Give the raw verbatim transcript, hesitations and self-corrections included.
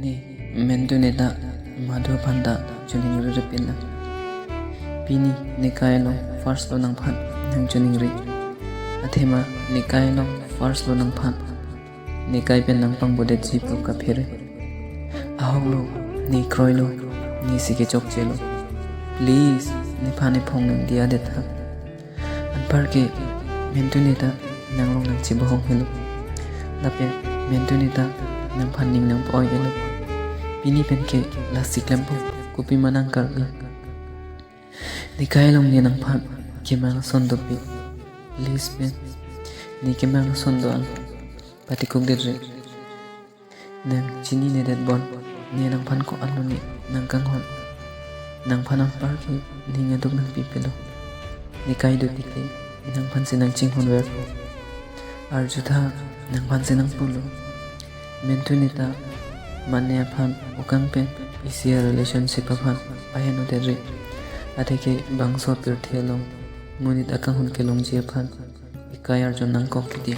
Ne, Mentu ne ta Madhu aphan ta choningri ripin lang. Pini ne kai along first lo nangphan nang choningri. Athema ne kai along first lo nangphan. Ne kai pen nang pangbodet ji pu kaphere. Ahok lo, ne kroi lo, ne si kechokche lo. Please, nephan ephong nang diya det ha. Anparke Mentu ne ta nanglong nang chibohong helo. Lapen Mentu ne ta nangphan ning nang poi helo. Pini penke lasi klempo, kopi ma nang karga. Ne kai along ne nangphan kemang ason dopi. Please pen, ne kemang ason do-an patikuk det re. Nang chini ne det bon, ne nangphan ko-an lo ne nang kanghon. Nangphan anparke ning aduk nang pipelo. Ne kai do tike, nangphan si nang chinghon ver. Arjutha, nangphan si nang pulo. Mentu ne ta mane aphan okang pen isi a relationship aphan paheno det re. Athe ke bangso pirthe along monit akanghon kelongji aphan ekai arjun nangkok kiti.